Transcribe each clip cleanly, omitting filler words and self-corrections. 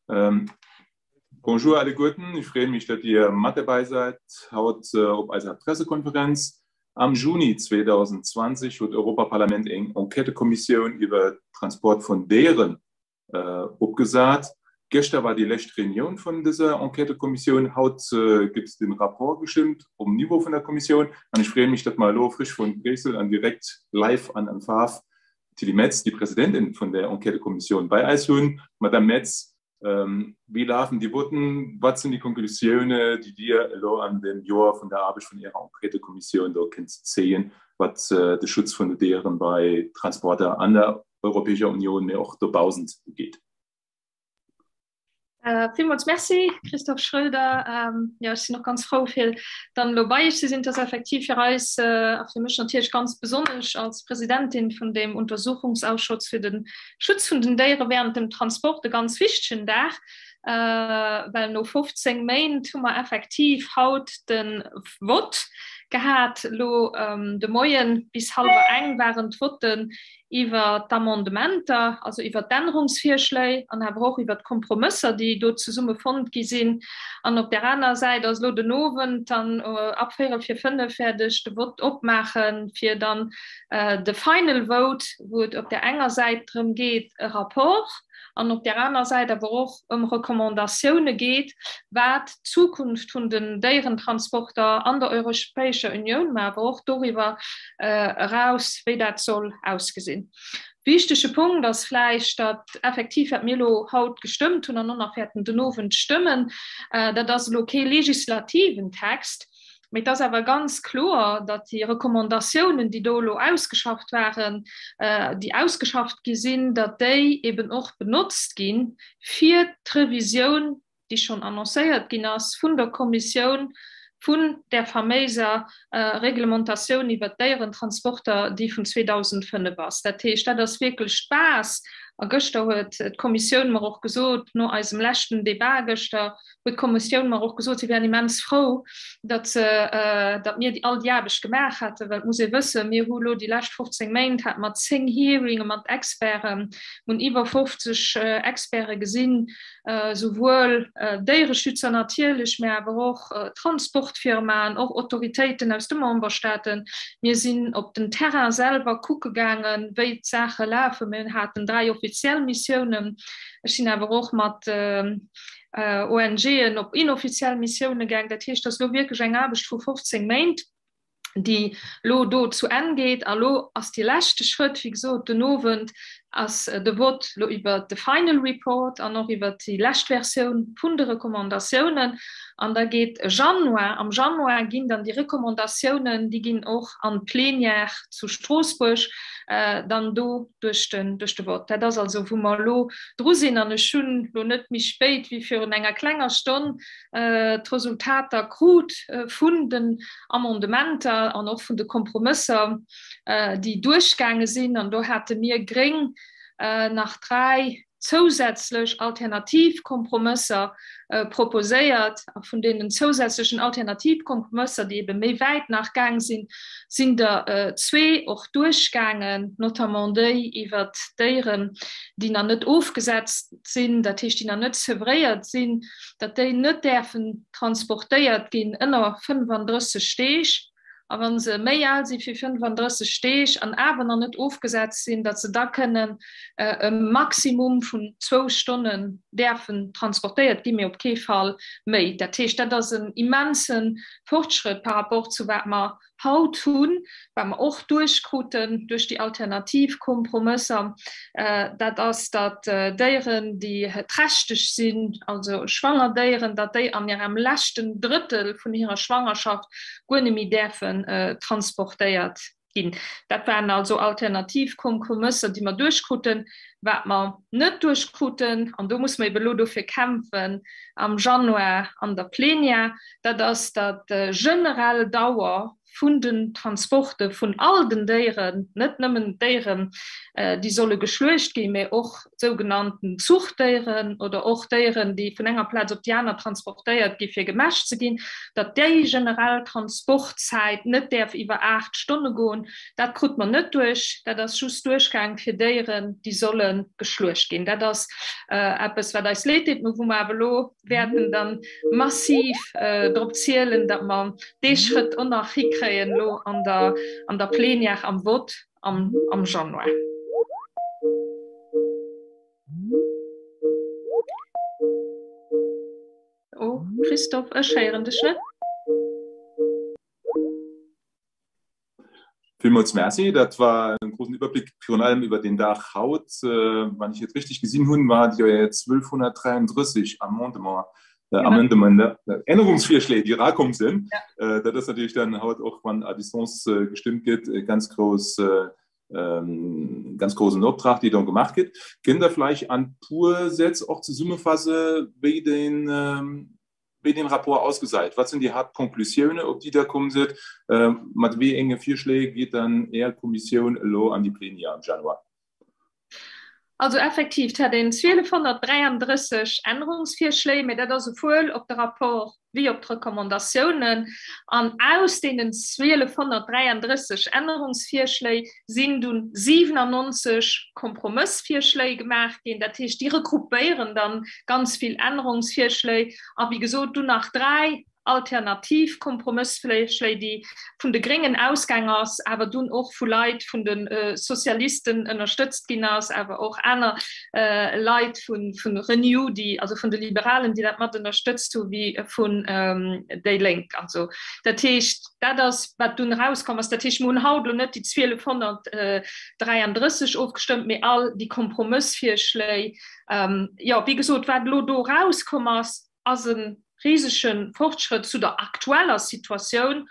Bonjour alleguerten, ech freeë mech, datt Dir mat derbäi seit haut op eiser Pressekonferenz. Am Juni 2020 huet d'Europaparlament eng Enquêtekommissioun iwwer Transport vun Déieren opgesat. Gëschter war déi lescht Reunioun vun dëser Enquêtekommissioun. Haut gëtt den Rapport gestëmmt um Niveau vun der Kommissioun. An ech freeë mech, datt mer elo frisch vun Bréissel an direkt live an an Faarf d'Tilly Metz, déi Presidentin vun der Enquêtekommissioun, bei eis hunn. Madame Metz, wéi lafen déi Voten? Wat sinn déi Konklusioune, déi Dir elo an dem Joer vun der Aarbecht vun Ärer Enquêtekommissioun do kënnt zéien, wat de Schutz vun de Déieren bei Transporter an der Europäescher Unioun, mee och dobaussent ugeet? Äh, villmools Merci, Christoph Schröder. Ähm, ja, ech sinn och ganz frou fir dann elo bei Iech ze sinn. Dat ass effektiv fir eis äh, a fir mech natierlech ganz besonnesch als Presidentin vun dem Untersuchungsausschuss fir den Schutz vun den Déiere während dem Transport e ganz wichtegen Dag, äh, well no 15 Méint hu mer effektiv haut de Vott gehat. Lo ähm, de Moien bis hallwer eng waren d'Votten iwwer d'Amendementer, also iwwer d'Ännerungsvirschléi an awer och iwwer d'Kompromësser, déi do zesumme fonnt gi sinn. An op där aner Säit ass elo den Owend dann ab véierel vir fënnef wäert ech de Vott opmaache fir dann de Final Vote, wou et op där enger Säit drëm geet, e Rapport an op där aner Säit awer och ëm Recommandatioune geet, wat d'Zukunft vun den Déierentransporter an der Europäescher Unioun, mä awer och doriwwer eraus, wéi dat soll ausgesinn. Wichtege Punkt ass vläicht, datt effektiv, wat mir elo haut gestëmmt hunn an och nach wäerten den Owend stëmmen, dat ass elo kee legislativen Text, Mee et ass awer ganz kloer, datt déi Recommandatiounen, déi do elo ausgeschafft waren, déi ausgeschafft gi sinn, datt déi eben och benotzt gi fir d'Revisioun, déi schonn annoncéiert ginn ass vun der Kommissioun, vun där faméiser Reglementatioun iwwert d'Déierentransporter, déi vun 2005 ass. Dat heescht, dat ass wierklech d'Base. A gëschter huet d'Kommissioun mer och gesot, no eisem leschten Debat gëschter, huet d'Kommissioun mer och gesot, si wären immens frou, datt se, datt mir déi all déi Aarbecht gemaach hätten, well et muss ee wëssen, mir hu lo déi lescht 15 Méint hate mer 10 Hearinge mat Experten, mir hunn iwwer 50 Experte gesinn, souwuel Déiereschützer natierlech, mä awer och Transportfirmaen, och Autoritéiten aus de Memberstaaten. Mir sinn op den Terrain selwer kucke gaangen, wéi d'Saache lafen. Mir haten 3 offiziell Missiounen. Ech sinn awer och mat ONGen op inoffiziell Missioune gaang. Dat heescht, dat ass elo wierklech eng Aarbecht vu 15 Méint, déi elo do zu Enn geet. A lo ass dee leschte Schrëtt, wéi gesot, den Owend ass de Vott elo iwwert de Final Report an och iwwert déi lescht Versioun vun de Recommandatiounen. An da geet e Januar, am Januar ginn dann déi Recommandatiounen, déi ginn och an d'Plenière zu Stroossbuerg dann do duerch den, duerch de Vott. Dat ass also, wou mer elo dru sinn. An ech hunn elo net méi spéit wéi virun enger klenger Stonn d'Resultater krut vun den Amendementer an och vun de Kompromësser, déi duerchgaange sinn. An do hate mir Gréng nach 3 zousätzlech alternativ Kompromësser proposéiert. A vun deenen zousätzlechen alternativ Kompromësser, déi ebe méi wäit nach gaang sinn, sinn der zwee och duerchgaangen, notamment déi iwwert d'Déieren, déi nach net ofgesetzt sinn, dat heescht, déi nach net sevréiert sinn, datt déi net däerfen transportéiert ginn ënner 35 Deeg. A wa se méi al si wéi 35 Deeg an awer nach net ofgesetzt sinn, datt se da kënnen e Maximum vun zwou Stonnen däerfen transportéiert ginn, mee op kee Fall méi. Dat heescht, dat ass en immense Fortschrëtt par rapport zu wat mer haut hunn, wat mer och duerchkruten duerch déi alternativ Kompromësser, dat ass, datt Déieren, déi trächteg sinn, also schwanger Déieren, datt déi an hirem leschten Drëttel vun hirer Schwangerschaft guer net méi däerfen transportéiert ginn. Dat waren also alternativ Kompromësser, déi mer duerchkruten. Wat mer net duerchkruten, an do muss mer ebe lo dofir kämpfen am Januar an der Plenière, dat ass, datt generell Dauer vun den Transporte vun all den Déieren, net nëmmen d'Déieren, déi solle geschluecht ginn, mä och sougenannten Zuchtdéieren oder och Déieren, déi vun enger Plaz op déi aner transportéiert gi fir gemäscht ze ginn, datt déi generell Transportzäit net däerf iwwer 8 Stonne goen. Dat krut mer net duerch. Dat ass just duerchgaang fir Déieren, déi solle. Stonne geschluecht ginn. Dat ass eppes, wat eis leed deet, mä wou mer awer elo wäerten dann massiv drop zielen, datt mer dee Schrëtt och nach hikréien elo an der, an der Plenière am Vott am, am Januar. Oh, Christophe, ech héieren dech net. Villmools Merci. Dat war en großen Überblick virun allem iwwer den Dag haut. Wann ech et richtig gesinn hunn, war et jo 1233 Amendement, äh, Amendement, äh, Ännerungsvirschläge, déi erakomm sinn. Ja. Äh, dat ass natierlech dann haut och, wann à distance äh, gestëmmt gëtt, e ganz grouss äh, ähm, ganz großen Optrag, déi dann gemaach gëtt. Kënnt Der vläicht an puer Sätz och zesummefasse, wéi den ähm, wéi den Rapport ausgesäit. Wat sinn déi Haaptkonklusioune, op déi Der komm sidd? Mat wéi enge Virschléi geet dann Är Kommissioun elo an déi Plenière am Januar? Also effektiv, et hat een 1233 Ännerungsvirschléi, mä dat ass esouwuel op de Rapport wéi op d'Recommandatiounen. An aus deenen 1233 Ännerungsvirschléi sinn dunn 97 Kompromëssvirschléi gemaach ginn. Dat heescht, déi regroupéieren dann ganz vill Ännerungsvirschléi a wéi gesot dunn nach 3 alternativ Kompromëssvirschléi, déi vun de Gréngen ausgaang ass, awer dunn och vu Leit vun de Sozialisten ënnerstëtzt ginn ass, awer och aner Leit vu Renew, déi, also vun de Liberalen, déi dat mat ënnerstëtzt hu wéi vun déi Lénk. Also dat heescht, Dat ass, wat dunn erauskomm ass. Dat heescht, mir hunn haut elo net déi 1233 ofgestëmmt, mee all déi Kompromëssvirschléi. Jo, wéi gesot, wat elo do erauskomm ass, ass e risege Fortschrëtt zu der aktueller Situatioun,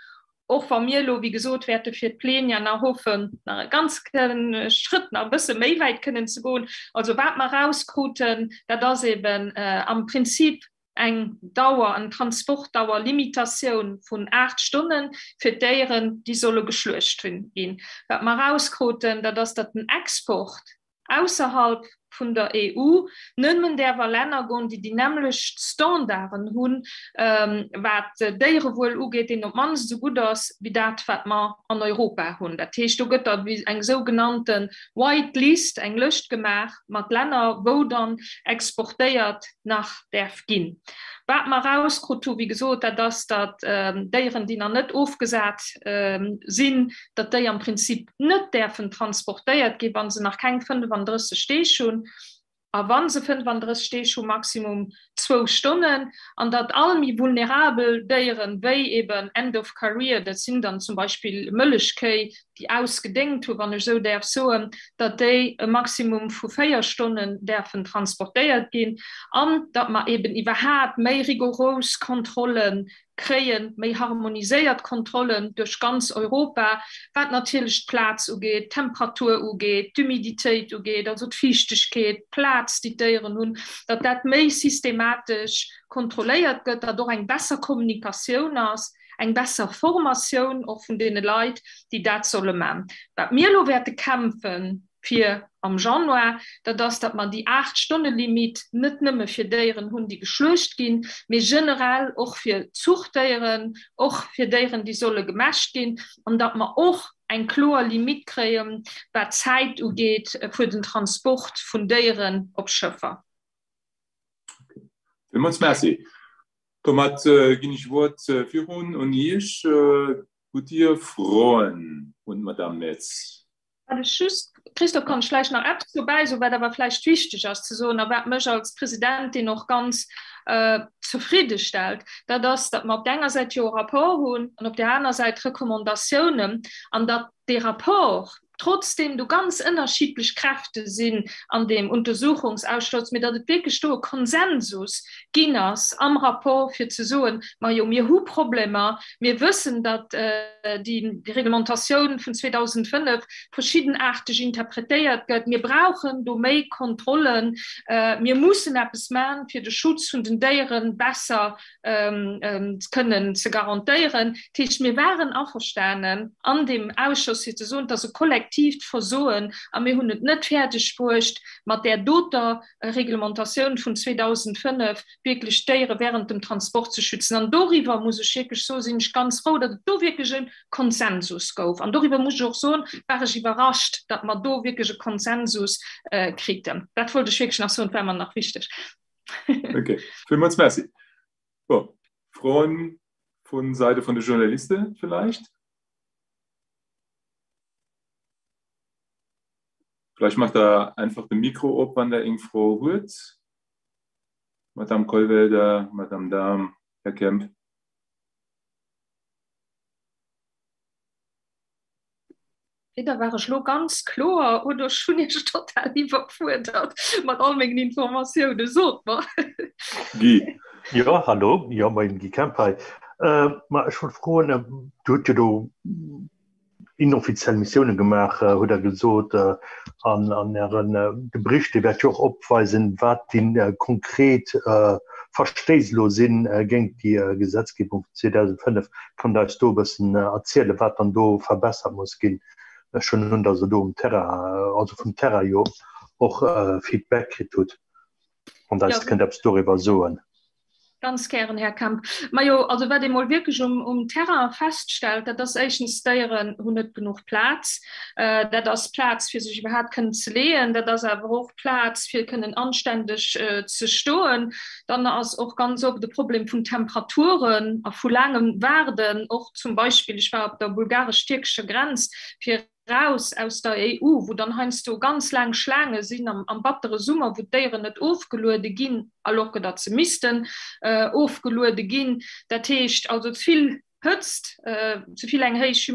och wa mir elo, wéi gesot, wäerte fir d'Plenière nach hoffen, nach e ganz Schrëtt nach e bësse méi wäit kënnen ze goen. Also wat mer erauskruten, dat ass eeben am Prinzip eng Dauer, eng Transportdauer-Limitatioun vun 8 Stonne fir d'Déieren, déi solle geschluecht ginn. Wat mer erauskruten, dat ass, datt den Export ausserhalb vun der EU nëmmen däerf a Länner goen, déi déi nämmlecht Standarden hunn, wat d'Déierewuel ugeet, deen op d'mannst esou gutt ass wéi dat, wat mer an Europa hunn. Dat heescht, do gëtt da eng sougenannte White List, eng Lëscht gemaach mat Länner, wou dann exportéiert nach däerf ginn. Wat mer erauskrut hu, wéi gesot, dat ass, datt Déieren, déi nach net ofgesat sinn, datt déi am Prinzip net däerfen transportéiert ginn, wa se nach keng 35 Deeg hunn, a wa se 35 Deeg hu maximum zwou Stonnen, an datt all méi vulnerabel Déieren, wéi eben End of Career, dat sinn dann zum Beispill Mëllechkéi, déi ausgedéngt hu, wann ech esou däerf soen, datt déi e Maximum vu 4 Stonnen däerfen transportéiert ginn an datt mer eben iwwerhaapt méi rigorous Kontrolle kréien, méi harmoniséiert Kontrollen duerch ganz Europa, wat natierlech d'Plaz ugeet, d'Temperatur ugeet, d'Humiditéit ugeet, also d'Fiichtegkeet, d'Plaz, déi d'Déieren hunn, datt dat méi systematesch kontrolléiert gëtt, datt och eng besser Kommunikatioun ass. eng besser Formatioun och vun deene Leit, déi dat solle man. Wat mir elo wäerte kämpfe fir am Januar, dat ass, datt mer déi Aacht-Stonne-Limit net nëmme fir Déieren hunn, déi geschluecht ginn, mee generell och fir Zuchtdéieren, och fir Déieren, déi solle gemäscht ginn, an datt mer och eng kloer Limit kréien, wat d'Zäit ugeet fir den Transport vun Déieren op Schëffer. Villmools Merci. Domat ginn ech d'Wuert virun un Iech. Hutt Dir Froen un d'Madame Metz? Wat ech just, Christophe, kann ech vläicht nach eppes dobäi soen, wat awer vläicht wichteg ass ze soen a wat mech als Presidentin och ganz zefridde stellt, dat ass, datt mer op der enger Säit jo e Rapport hunn an op där aner Säit Recommandatiounen an datt dee Rapport, trotzdem do ganz ënnerschiddlech Kräfte sinn an deem Untersuchungsausschoss, mee datt et wierklech do e Konsensus ginn ass am Rapport fir ze soen, Majo, mir hu Problemer, mir wëssen, datt déi Reglementatioun vun 2005 verschiddenaarteg interpretéiert gëtt, mir brauchen do méi Kontrollen, mir mussen eppes man, fir de Schutz vun den Déiere besser kënnen ze garantéieren. Dat heescht, mir waren averstanen an deem Ausschoss, fir ze soen, et ass e kollektiven. kollektiivt Versoen a mir hunn et net fäerdeg bruecht, mat där doter Reglementatioun vun 2005 wierklech d'Déiere während dem Transport ze schützen. An doriwwer, muss ech wierklech soen, sinn ech ganz frou, datt et do wierklech e Konsensus gouf. An doriwwer muss ech och soen, war ech iwwerrascht, datt mer do wierklech e Konsensus kriten. Dat wollt ech wierklech nach soen, dat war mer nach wichteg. Okay, villmools Merci. Bon, Froen vu Seite vun de Journaliste vielleicht? Vielleicht macht der einfach de Mikro op, wann der eng Fro huet. Madame Kollwälder, Madame Dahm, Här Kemp. Da war ech lo ganz kloer oder ech hunn Iech total iwwerfuerdert mat all mengen Informatiounen. Sot mer. Guy. Jo, hallo, jo, moien, Guy Kemp hei. Ma ech wollt froen, Dir hutt jo do inoffiziell Missioune gemaach, hutt Der gesot an an Ären de Bericht, dee wäert jo och opweisen, wat déi konkret Verstéiss elo sinn géint déi Gesetzgebung vun 2005. Kënnt Der eis do e bëssen erzielen, wat dann do verbessert muss ginn? Ech huelen un, datt Der do um Terrain, also vum Terrain jo och Feedback kritt hutt, wann Der eis kënnt eppes doriwwer soen. Ganz gären, Här Kemp. Majo, also wat ee mol wierklech um, um Terrain feststellt, dat ass éischtens, d'Déieren hunn net genuch Plaz. Dat ass Plaz, fir sech iwwerhaapt kënnen ze leeën. Dat ass awer och Plaz, fir kënnen anständeg ze stoen. Dann ass och ganz oft de Problem vun Temperaturen a vu laangem Waarden. Och zum Beispill, ech war op der bulgaresch-tierkescher Grenz, fir raus aus der EU, wou dann heiansdo ganz laang Schlaange sinn am, am battere Summer, wou d'Déieren net ofgeluede ginn, alors que datt se missten ofgeluede ginn. Dat heescht also ze vill Hëtzt, ze vill eng héich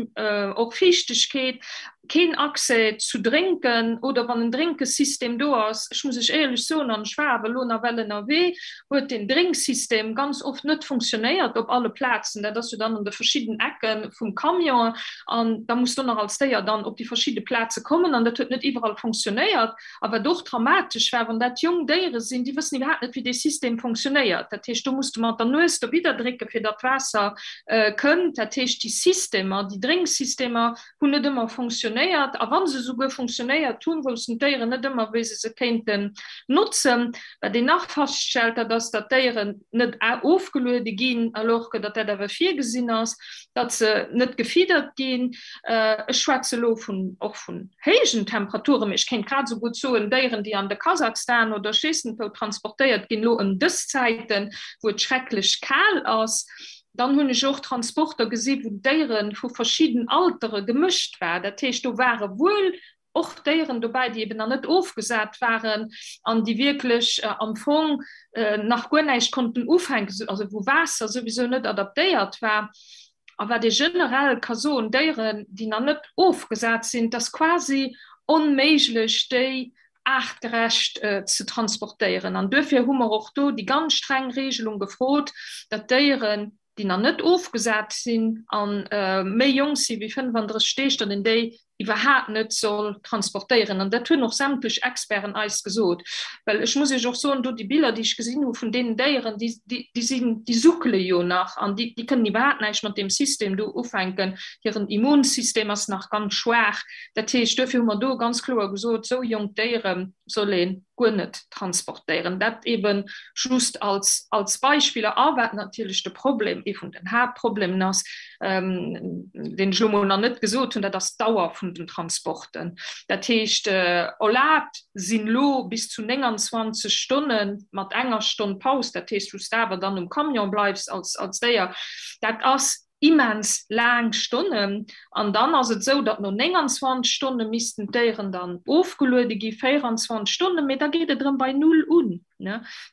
och Fiichtegkeet, keen Accès zu Drénken oder wann en Drénkesystem do ass, ech muss lech éierlech soen, an ech war awer elo nawell ënnerwee, huet deen Drénksystem ganz oft net funktionéiert op alle Plazen. Dat ass jo dann an de verschidden Ecke vum Camion an da muss do nach als Déier dann op déi verschidde Plaze kommen an dat huet net iwwerall funktionéiert. A wat och dramatesch war, wann dat jonk Déiere sinn, déi wëssen iwwerhaapt net, wéi dee System funktionéiert. Dat heescht, do muss de mat der Nues dowidder drécken, fir datt d'Waasser kënnt. Dat heescht, déi Systemer, déi Drénksystemer hunn net ëmmer funktionéiert a wa se esouguer funktionéiert hunn, woussten d'Déieren net ëmmer, wéi se se kéinten notzen. Wat een nach feststellt, dat ass, datt d'Déieren net ofgeluede ginn, alors que datt dat awer virgesinn ass, datt se net gefiddert ginn. Ech schwätze elo vun, och vun héijen Temperaturen, mee ech kéint grad esou gutt soen, Déieren, déi an de Kasachstan oder ech weess net wou transportéiert ginn, elo ëm dës Zäiten, wou et schrecklech kal ass. Dann hunn ech och Transporter gesi wou Déiere vu verschidden Altere gemëscht war. Dat heescht, do ware wuel och Déieren dobäi, déi eben nach net ofgesat waren an déi wierklech am Fong nach guer näischt konnten ufänken, also wou Waasser souwisou net adaptéiert war. A wat ee generell ka soen, Déieren, déi nach net ofgesat sinn, et ass quasi onméiglech, déi aartgerecht ze transportéieren. An duerfir hu mer och do déi ganz streng Regelung gefrot, datt Déieren, déi nach net ofgesat sinn a méi jonk si wéi 35 Deeg, datt een déi iwwerhaapt net soll transportéieren. An dat hunn och sämtlech Experten eis gesot. Well ech muss Iech och soen, do déi Biller, déi ech gesinn hu vun deenen Déieren, déi, déi sinn, déi suckele jo nach an déi, déi kënnen iwwerhaapt näischt mat deem System do ufänken. Hiren Immunsystem ass nach ganz schwaach. Dat heescht, duerfir hu mer do ganz kloer gesot, esou jonk Déiere soll ee guer net transportéieren. Dat eebe just als, als Beispiller. A wat natierlech de Problem, ee vun den Haaptproblemen ass, deen ech elo mol nach net gesot hunn, dat ass d'Dauer vun den Transporten. Dat heescht, erlaabt sinn elo bis zu 29 Stonne mat enger Stonn Paus, dat heescht, wou s de awer dann um Camion bleifs als, als Déier. Dat ass immens laang Stonnen. An dann ass et esou, datt no 29 Stonne missten d'Déieren dann ofgeluede gi, 24 Stonnen, mee da geet et erëm bei Null un.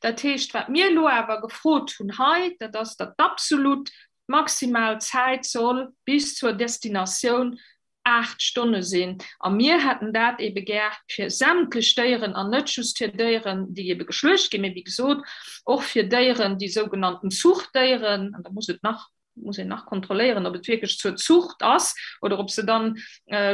Dat heescht, wat mir elo awer gefrot hunn hei, dat ass, datt d'absolut maximal Zäit soll bis zur Destinatioun 8 Stonne sinn. A mir hätten dat ebe gär fir sämtlech Déieren an net just fir Déieren, déi ebe geschluecht ginn, mee wéi gesot och fir Déieren, déi sougenannten Zuchtdéieren, an da muss et nach. Muss een nach kontrolléieren, ob et wierklech zur Zucht ass oder ob se dann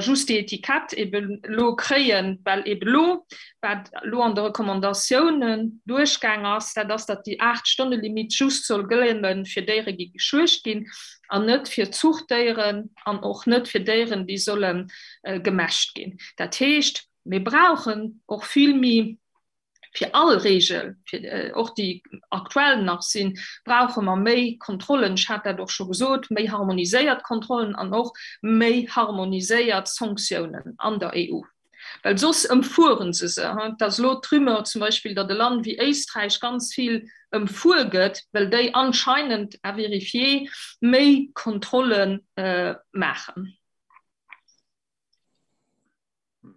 just déi Etikett eben elo kréien, well eben elo, wat elo an de Recommandatiounen duerchgaang ass, dat ass, datt déi Aacht-Stonne-Limitt just soll gëlle fir Déiere, déi geschluecht ginn an net fir Zuchtdéieren an och net fir Déieren, déi solle gemäscht ginn. Dat heescht, mir brauchen och vill méi fir all Regel, fir och déi aktuell nach sinn, brauche mer méi Kontrollen, ech hat dat och scho gesot, méi harmoniséiert Kontrollen an och méi harmoniséiert Sanktiounen an der EU, well soss ëmfuere se se. Et ass elo d'Rumeur zum Beispill, datt e Land wéi Éisträich ganz vill ëmfuer gëtt, well déi anscheinend, à vérifier, méi Kontrolle maachen.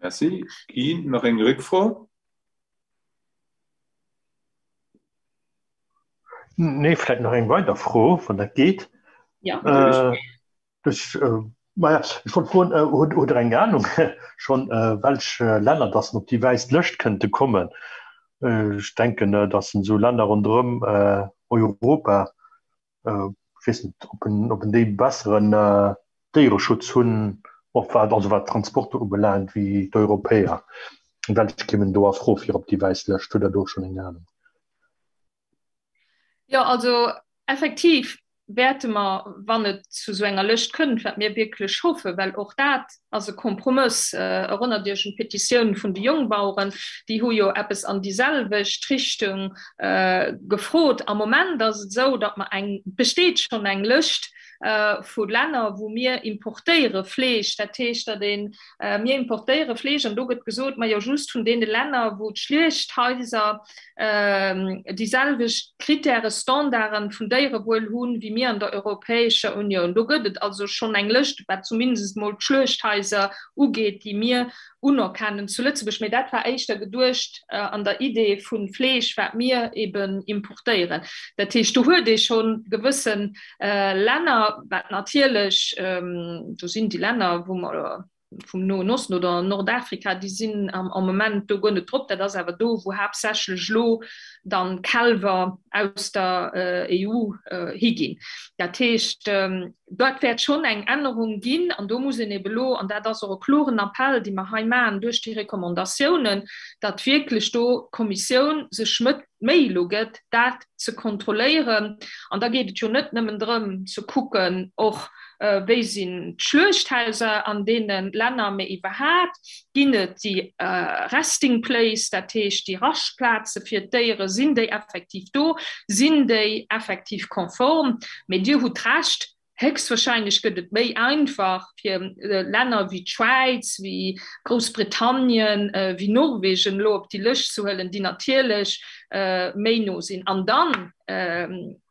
Merci. Guy, nach eng Réckfro? Nee, vläicht nach eng weider Fro, wann dat geet. Ja. Äh, ech, äh, naja, ech wollt froen, äh, hutt, hutt Der eng Ahnung schonn, äh, welch äh, Länner dass op déi wäiss Lëscht kënnte kommen? Äh, ech denken, äh, dass esou Länner ronderëm äh, Europa Ech weess net, ob en, ob en déi besseren Déiereschutz hunn, och wat, also wat d'Transporter ubelaangt, wéi d'Europäer. Welch kéimen do a Fro fir op déi wäiss Lëscht? Hutt Der do schonn eng Anung? Jo, also effektiv wäerte mer, wann et zu esou enger Lëscht kënnt, wat mir wierklech hoffen, well och dat ass e Kompromëss, erënnert Iech un d'Petitioun vun de Jongbaueren, déi hu jo eppes an déi selwecht Richtung gefrot. Am Moment ass et esou, datt mer eng, et besteet schonn eng Lëscht vu Länner, wou mir importéiere Fleesch. Dat heescht, datt een, mir importéiere Fleesch an do gëtt gesot, majo just vun deene Länner, wou d'Schluechthaiser déi selwecht Kritäre, Standarden vun Déierewuel hunn, wéi mir an der Europäescher Unioun. Do gëtt et also schonn eng Lëscht, wat zumindest emol d'Schluechthaiser ugeet, déi mir unerkennen zu Lëtzebuerg. Mee dat war éischter geduecht an der Idee vu Fleesch, wat mir eben importéieren. Dat heescht, do huet ee scho gewësse Länner, wat natierlech, do sinn déi Länner, wou mer, vum Noen Osten oder Nordafrika, déi sinn am Moment do guer net drop. Dat ass awer do, wou haaptsächlech elo dann Kälwer aus der EU higinn. Dat heescht, dat wäert schonn eng Ännerung ginn an do muss een ebe elo, an dat ass och e kloren Appell, dee mer hei maachen duerch déi Recommandatiounen, datt wierklech do d'Kommissioun sech métt, d'Méi elo gëtt, dat ze kontrolléieren. An da geet et jo net nëmmen drëm ze kucken och, wéi sinn d'Schluechthaiser an deene Länner, mee iwwerhaapt, ginn et déi Resting place, dat heescht déi Raschtplaze fir d'Déiere, sinn déi effektiv do, sinn déi effektiv konform? Mee Dir hutt Recht, Héchstwahrscheinlech gëtt et méi einfach fir Länner wéi d'Schwäiz, wéi Groussbritannien, wéi Norwegen elo op déi Lëscht ze huelen, déi natierlech méi no sinn. An dann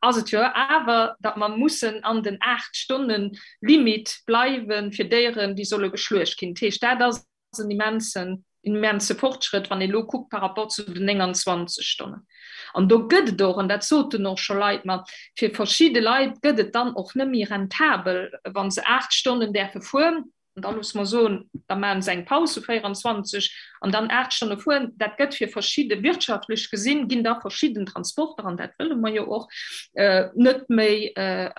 ass et jo awer, datt mer mussen an den 8 Stonne Limit bleiwe fir Déieren, déi solle geschluecht ginn. Dat heescht, dat ass en immensen, immense Fortschrëtt, wann ee lo kuckt par rapport zu den 29 Stonnen. An do gëtt et och, an dat soten och scho Leit mer, fir verschidde Leit gëtt et dann och net méi rentabel, wa se 8 Stonnen däerfe fueren, an da loosse mer soen, da maache se eng Paus vu 24 an dann 8 Stonne fueren. Dat gëtt fir verschidde, wirtschaftlech gesinn, ginn da verschidden Transporter, an dat wëlle mer jo och, net méi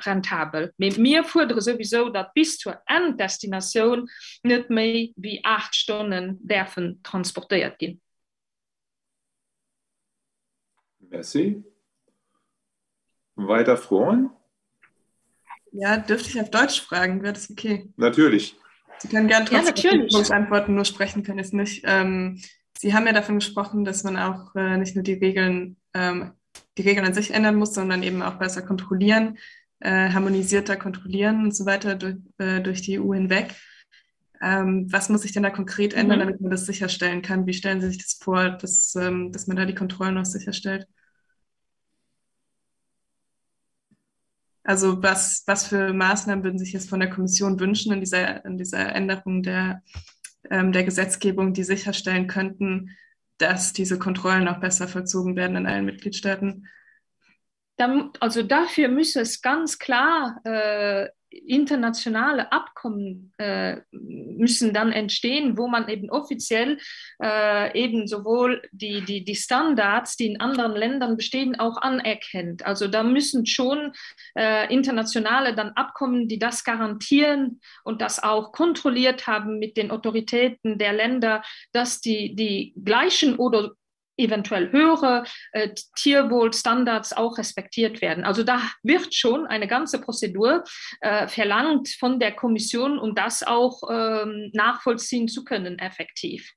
rentabel. Mee mir fuerdere souwisou, datt bis zur Enddestinatioun net méi wéi 8 Stonnen däerfen transportéiert ginn. Merci. Weider Froen? Ja, dürfte ich auf Deutsch fragen? Wäre das okay? Natürlich. Sie können gerne trotzdem ja, antworten, nur sprechen können es nicht. Ähm, Sie haben ja davon gesprochen, dass man auch äh, nicht nur die Regeln, ähm, die Regeln an sich ändern muss, sondern eben auch besser kontrollieren äh, harmonisierter kontrollieren und so weiter durch, äh, durch die EU hinweg. Ähm, was muss sich denn da konkret ändern, mhm. damit man das sicherstellen kann? Wie stellen Sie sich das vor, dass, ähm, dass man da die Kontrollen auch sicherstellt? Also was, was für Maßnahmen würden sich jetzt von der Kommission wünschen in dieser, in dieser Änderung der, ähm, der Gesetzgebung, die sicherstellen könnten, dass diese Kontrollen auch besser vollzogen werden in allen Mitgliedstaaten? Also dafür müsse es ganz klar äh, internationale Abkommen äh, müssen dann entstehen, wo man eben offiziell äh, eben sowohl die, die, die Standards, die in anderen Ländern bestehen, auch anerkennt. Also da müssen schon äh, internationale dann Abkommen, die das garantieren und das auch kontrolliert haben mit den Autoritäten der Länder, dass die, die gleichen oder eventuell höhere äh, Tierwohlstandards auch respektiert werden. Also da wird schon eine ganze Prozedur äh, verlangt von der Kommission, um das auch ähm, nachvollziehen zu können effektiv.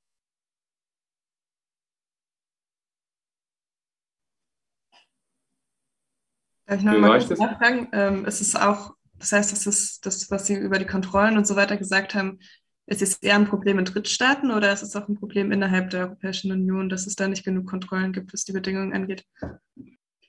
Darf ich noch mal kurz nachfragen? Ähm, ist es auch, das heißt, das ist das, was Sie über die Kontrollen und so weiter gesagt haben, ist es eher ein Problem in Drittstaaten oder ist es auch ein Problem innerhalb der Europäischen Union, dass es da nicht genug Kontrollen gibt, was die Bedingungen angeht?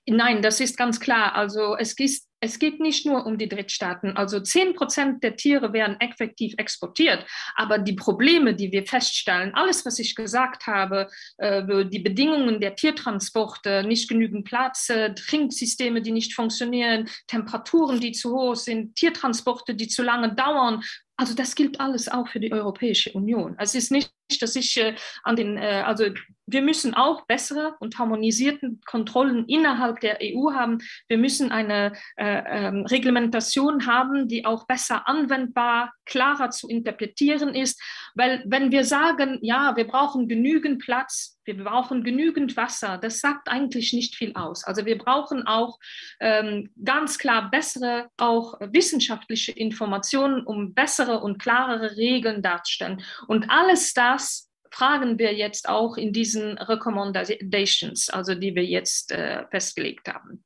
Nein, das ist ganz klar. Also es ist, es geht nicht nur um die Drittstaaten. Also 10 Prozent der Tiere werden effektiv exportiert. Aber die Probleme, die wir feststellen, alles, was ich gesagt habe, äh, die Bedingungen der Tiertransporte, nicht genügend Platz, äh, Trinksysteme, die nicht funktionieren, Temperaturen, die zu hoch sind, Tiertransporte, die zu lange dauern, Also das gilt alles auch für die Europäische Union. Es ist nicht, dass ich äh, an den äh, also wir müssen auch bessere und harmonisierten Kontrollen innerhalb der EU haben. Wir müssen eine äh, ähm, Reglementation haben, die auch besser anwendbar, klarer zu interpretieren ist, weil wenn wir sagen, ja, wir brauchen genügend Platz, wir brauchen genügend Wasser, das sagt eigentlich nicht viel aus. Also wir brauchen auch ähm, ganz klar bessere, auch wissenschaftliche Informationen, um bessere und klarere Regeln darzustellen. Und alles das fragen wir jetzt auch in diesen Recommendations, also die wir jetzt äh, festgelegt haben.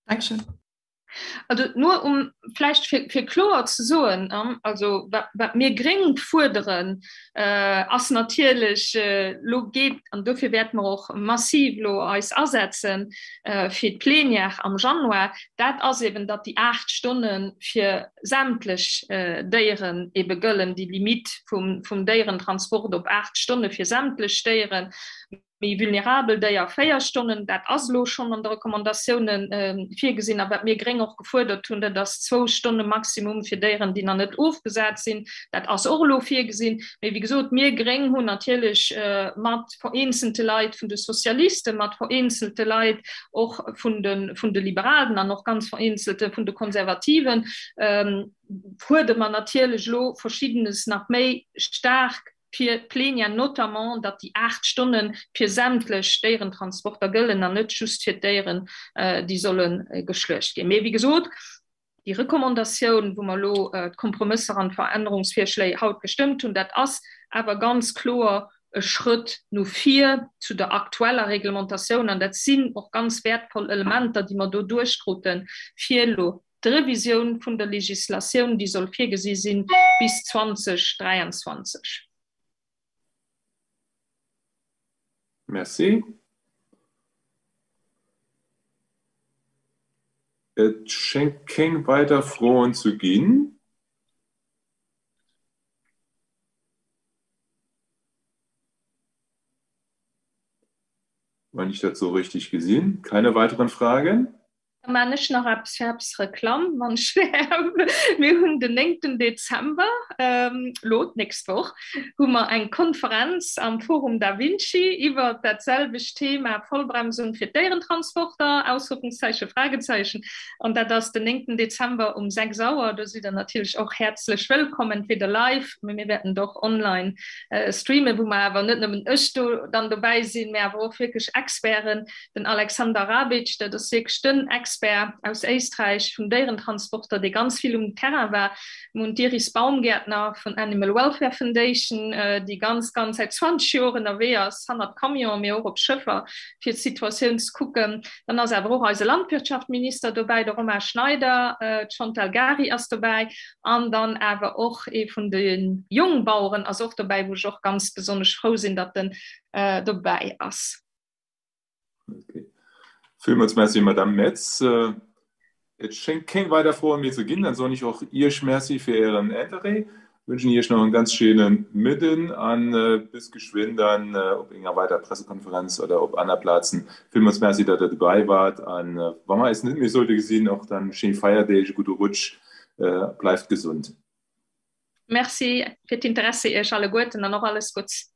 Dankeschön. Also nur um vläicht fir, fir kloer ze soen, also wat, wat mir Gréng fuerderen, äh, ass natierlech äh, lo geet, an dofir wäerte mer och massiv lo eis asetzen äh, fir d'Plenière am Januar, dat ass eben, datt déi 8 Stonne fir sämtlech äh, Déieren ebe gëllen, déi Limite vum, vum Déierentransport op 8 Stonne fir sämtlech Déieren. Méi vulnerabel Déier 4 Stonnen, dat ass elo schonn an de Recommandatiounen virgesinn. A wat mir Gréng och gefuerdert hunn, dat ass zwou Stonne Maximum fir Déieren, déi nach net ofgesat sinn. Dat ass och elo virgesinn. Mee wéi gesot, mir Gréng hunn natierlech mat vereenzelte Leit vun de Sozialisten, mat vereenzelte Leit och vun de, vun de Liberalen an och ganz vereenzelte vun de Konservativen, fuerdere mer natierlech elo Verschiddenes nach méi staark fir d'Plenière notamment, datt déi 8 Stonne fir sämtlech Déierentransporter gëllen an net just fir d'Déieren, déi solle geschluecht ginn. Mee wéi gesot, déi Recommandatioun, wou mer elo d'Kompromësser an d'Verännerungsvirschléi haut gestëmmt hunn, dat ass awer ganz kloer e Schrëtt no vir zu der aktueller Reglementatioun an dat sinn och ganz wäertvoll Elementer, déi mer do duerchkruten, fir elo D'Revisioun vun der Legislatioun, déi soll virgesi sinn bis 2023. Merci. Et schéngt keng weider Froen ze ginn. Wann ich dat so richtig gesinn. Keine weiteren Fragen? Da maan ech nach eppes fir eppes Reklamm, wann ech däerf. Mir hunn den 9. Dezember, elo d'nächst Woch, hu mer eng Konferenz am Forum Da Vinci iwwert dat selwecht Thema Vollbremsung fir d'Déierentransporter, Ausrufungszeichen, Fragezeichen. An dat ass den 9. Dezember um 6 Auer. Do sidd der natierlech och häerzlech wëllkomm, entweder live, mee mir wäerten et och online streamen, wou mer awer net nëmmen ech do dann dobäi sinn, mee awer och wierklech Experten, Den Alexander Rabitsch, dat ass wierklech den Expert aus Éisträich vun Déierentransporter, dee ganz vill um Terrain war. Mir hunn d'Iris Baumgärtner vun Animal Welfare Foundation, déi ganz, ganz säit 20 Joer ënnerwee ass, hannert Camionen, mee och op Schëffer, fir d'Situatioun ze kucken. Dann ass awer och eise Landwirtschaftminister dobäi, de Romain Schneider, d'Chantal Gary ass dobäi an dann awer och ee vun de Jongbaueren ass och dobäi, wou ech och ganz besonnesch frou sinn, datt en dobäi ass. Okay. Villmools Merci, Madame Metz. Äh, et schéngt keng weider Froe méi ze ginn, dann soen ech och Iech Merci fir Ären Interêt. Wünschen Iech nach en ganz scheene Midden an bis geschwinn dann op enger weider Pressekonferenz oder op aner Plazen. Villmools Merci, datt Der dobäi waart an wa mer eis net méi sollte gesinn, och dann schéi Feierdeeg, e gudde Rutsch, bleift gesund. Merci fir d'Interesse Iech alleguerten an och alles Gutts.